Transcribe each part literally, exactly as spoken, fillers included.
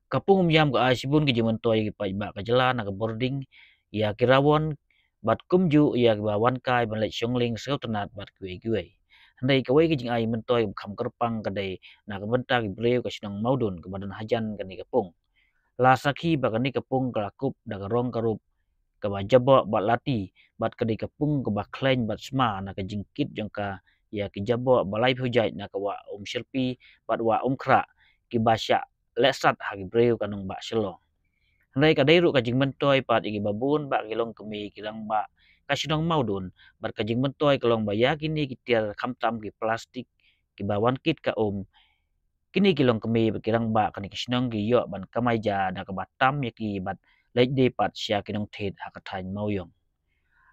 Ka pung Umïam ka ai shibun ki jingmyntoi ïa ki paidbah ka jylla na ka bording, ïa ki rawon, bad kumjuh ïa kiba wan kai ban leit shong lieng sngewtynnat bad kiwei kiwei. Hynrei kawei ka jingai myntoi kaba kham kyrpang ka dei na ka bynta ki briew ka shnong Mawdun kaba don hajan kane ka pung. La sakhi ba kane ka pung ka la kup da ka rong ka rup kaba jaboh bad lati, bad ka dei ka pung kaba khleiñ bad sma na ka jingkit jong ka ïa ki jaboh ba laiphew jait na ka wah Umshyrpi bad wah Umkhrah, kiba shah lehsat ha ki briew ka nongbah Shillong. Hynrei ka dei ruh ka jingmyntoi pat ïa kiba bun bah ki longkmie ki rangbah ka shnong Mawdun, bad ka jingmyntoi ka long ba ïa kine ki tiar khamtam ki plastik kiba wan kit ka um, kine ki longkmie bad ki rangbah kane ka shnong ki ïoh ban kamai ja da kaba tam ïa ki bad leit die pat sha ki nongthied ha ka thaiñ Mawïong.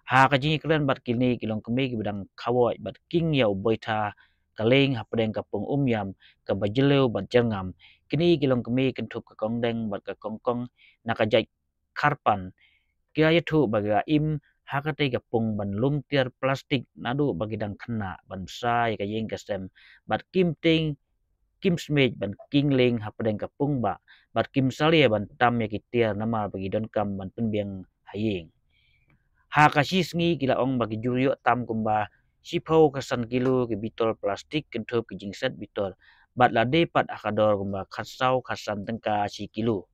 Ha ka jingïakren bad kine ki longkmie kiba dang khawoit bad king ïa u boitha ka lieng hapdeng ka pung Umïam kaba jylliew bad jyrngam, kine ki longkmie kynthup ka Kong Deng bad ka Kong Kong na ka jait Kharpan, ki la ïathuh ba ki la im ha katei ka pung ban lum tiar plastik naduh ba ki dang khynnah ban bsa ïa ka ïing ka sem, bad kim tieng kim smiej ban king lieng hapdeng ka pung bah, bad kim salia ban tam ïa ki tiar namar ba ki donkam ban pynbiang ha ïing. Ha ka shi sngi ki la ong ba ki ju ïoh tam kumba shiphew khatsan kilo ki bitol plastik kynthup ki jingset bitol, bad la die pat ha ka dor kumba khatsaw khatsan tyngka shi kilo.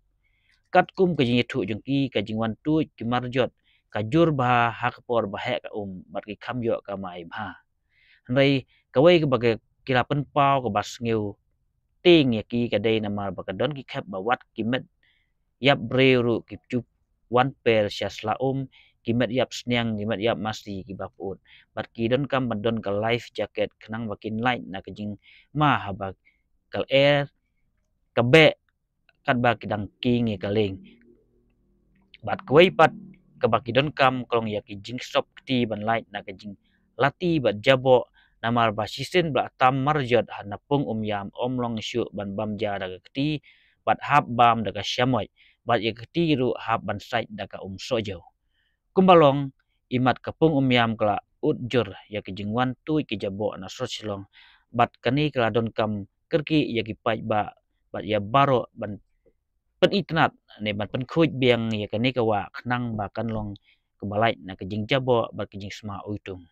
Katkum ka jingïathuh jong ki, ka jingwan tuid ki marjot ka jur bha ha ka por ba heh ka um bad ki kham ïoh kamai bha. Hynrei kawei kaba ki la pynpaw kaba sngew tieng ïa ki ka dei namar ba ka don ki khep ba wat ki met ïap briew ruh ki ju wan per sha sla um, ki met ïap sniang, ki met ïap masi kiba pyut, bad ki donkam ban don ka life jacket khnang ba kin lait na ka jingma haba ka lyer ka beh katba ki dang king ïa ka lieng. Bad kawei pat kaba ki donkam ka long ïa ki jingsop kti ban lait na ka jinglati bad jaboh, namar ba shisien ba la tam marjot ha na pung Umïam ym long shuh ban bam ja da ka kti, bad hap bam da ka shamoit, bad ïa ka kti ruh hap ban sait da ka um sohjew. Kumba long, imat ka pung Umïam ka la ud jur ïa ka jingwan tuid ki jaboh na sor Shillong, bad kane ka la donkam kyrkieh ïa ki paidbah bad ïa baroh ban pynitynnad ne ban pynkhuid biang ïa kane ka wah khnang ba kan long kaba lait na ka jingjaboh bad ka jingsma uitung.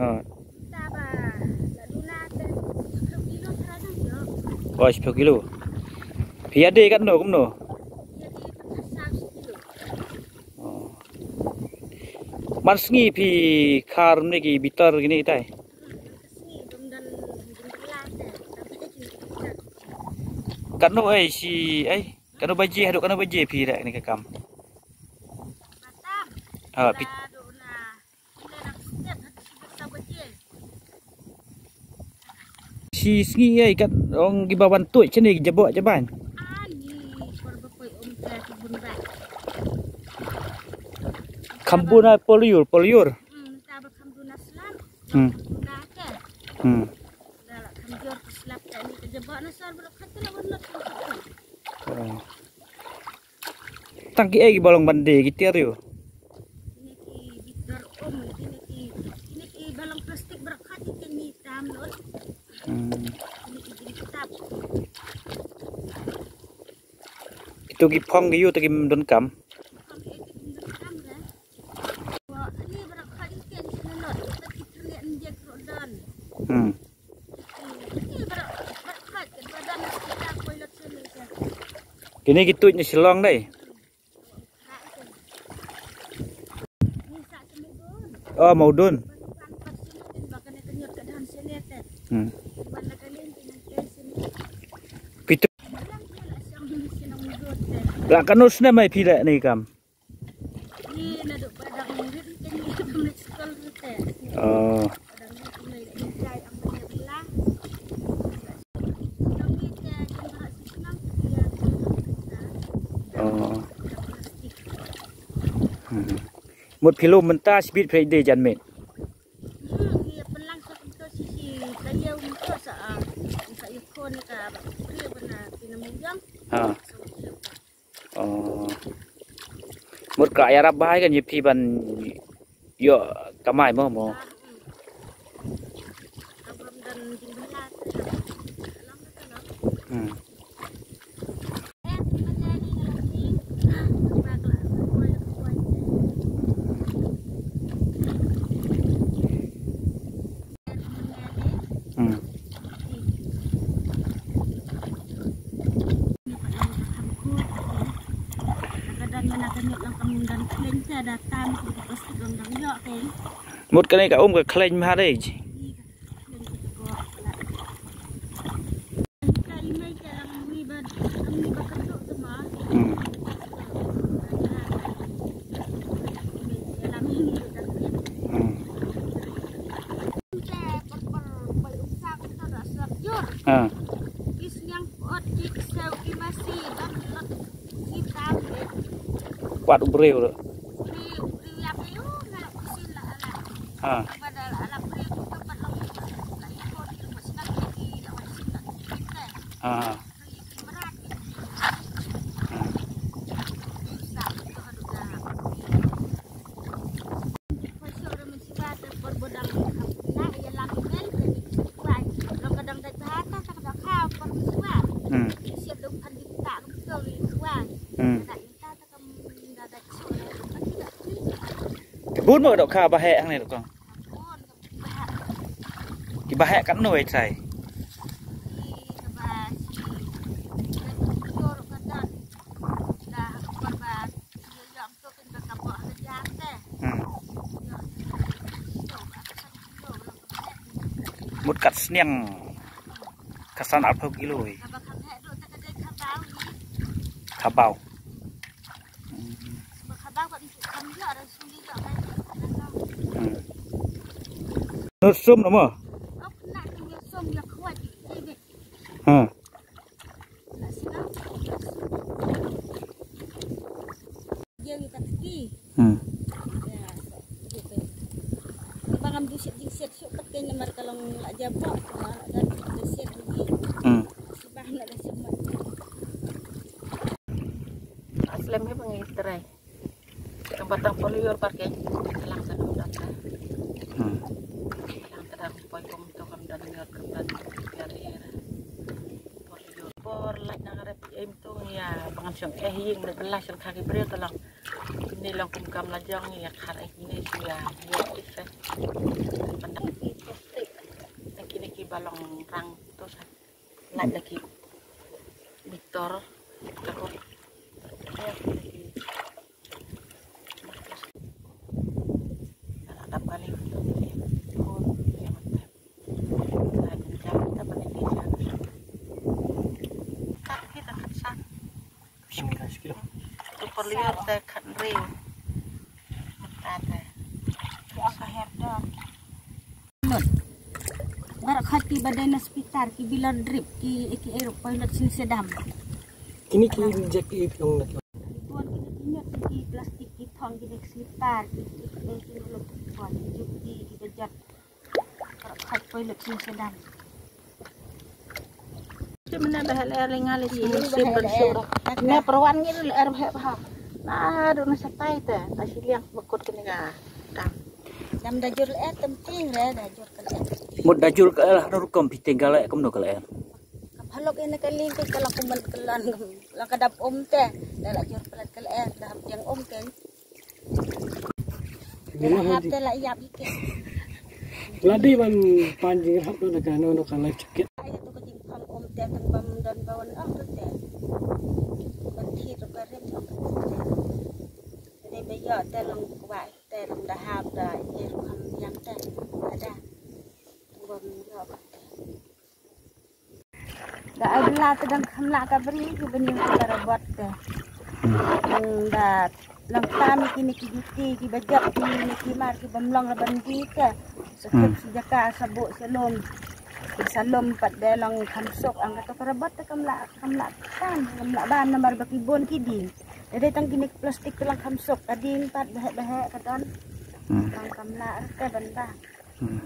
Ha. Oh, shiphew kilo. Phi ïa die katno kumno? Oh. Man sngi phi khar mne ki bitar kine kitai? Katno ei shi ei? Katno baje haduh katno baje phi leh kane ka kam? Ha, phi Shi sngi ei kat ong kiba wan tuid shane ki jaboh jaban. Kham bun na polyur, polyur. Hmm. Oh. Tang ki ei kiba long ban die ki tiar ïoh. Kine ki bitar um, kine ki, kine kiba long plastik baroh khat kine ki tam lut. Hmm. Kine ki jingtap. Kitu ki phong ki ïoh te kim donkam. Phong ki ei te kim donkam re. Wa, ani baroh khat kine ki lut, te ki tyrliang injek roh don. Hmm. Kine ki tuid na Shillong dei. Oh, Mawdun. Hmm. Phi tu. La katno snem ei phi leh ne kam? Oh. Oh. Hmm. Mut phi lum mynta shibit phi die jan miet. Ha. Oh. Mut ka ïarap bha kan ïa phi ban Ïoh kamai mo mo. Hmm. Hmm. Mut kane ka um ka khlaiñ bha dei. Hmm. Hmm. Ha. Wat u briew ruh. Ha. Ha. Hmm. Hmm. Ki bun mo dohkha ba heh hangne dohkha. Ki ba heh katno ïa trai. Hmm. Mut kat sniang ka san arphew kilo hi. Khabaw. Hmm. Nud sum nama? Ha. Hmm. Ba ngam ju siat jingsiat shuh pat kein namar ka long la jabok, la da siat lagi. Hmm. Sibah la da siat mat. Aslem hi ba ngi trai. Tang ba tang por lyiur pat kein. Lang sa dum data. Hmm. Lang sa dang poi kum to kam dan lyiur kam dan lyiur. Por lait na ka rep em to ngi ïa ba ngan shong eh ïing na bela shong kha ki briew to lang. Kine long kum kam la jong ngi ïa khar eh kine shu ïa ïa effect. Pandang ki plastik. Na kine ki ba long rang to sa. Lait na ki Victor. Ka ko. Dap kali. Bar khati ba dei na sniper ki bilor drip ki ki aero pilot sini sedam. Kini ki injek ki long na ki. Buat kini ki nyot ki plastik ki thong ki dek sniper ki ki ki lok buat ki ki bejat. Khat poi lek sing sedang. Te mene bahel er lenga le sing sip ban sura. Ne perwan ngi le er bahel bahel. Na du na satai te ta si liang bakut kene ka. Dam. Dam da jur le er tem ting re da jur ke le er. Mut da jur ke er hanu rukom pi tinggal le kum no ke le er. Kaphalok ene ke ling ke la kuman ke lan la ka dap om te da la jur pelat ke le er da hap jang om ke. Ila hap te la ïap ike. Ladi ban pan jingrhap do na ka no no ka life jacket. Ai tu ka jingphang om te tang bam don bawan ong tu te. Ban thi tu ka rim ong tu te. Te ba ïoh te long kwai te long da hap da ye kham yang te. Ada. Bam ïoh ba te. Da ai bla te dang kham lah ka bri ki bani ka robot te. Hmm, da lang tam kine ki juti ki bajak kine ki mar ki bam long la ban di te. Sa khep si jaka sa bu sa lum. Sa lum pat da lang kham suk ang ka to ka robot te kam lah kam lah kan kam lah ban namar ba ki bun ki di. Da dei tang kine ki plastik te lang kham suk ka ding pat bahek bahek ka don. Hmm. Lang kam lah te ban ba. Hmm.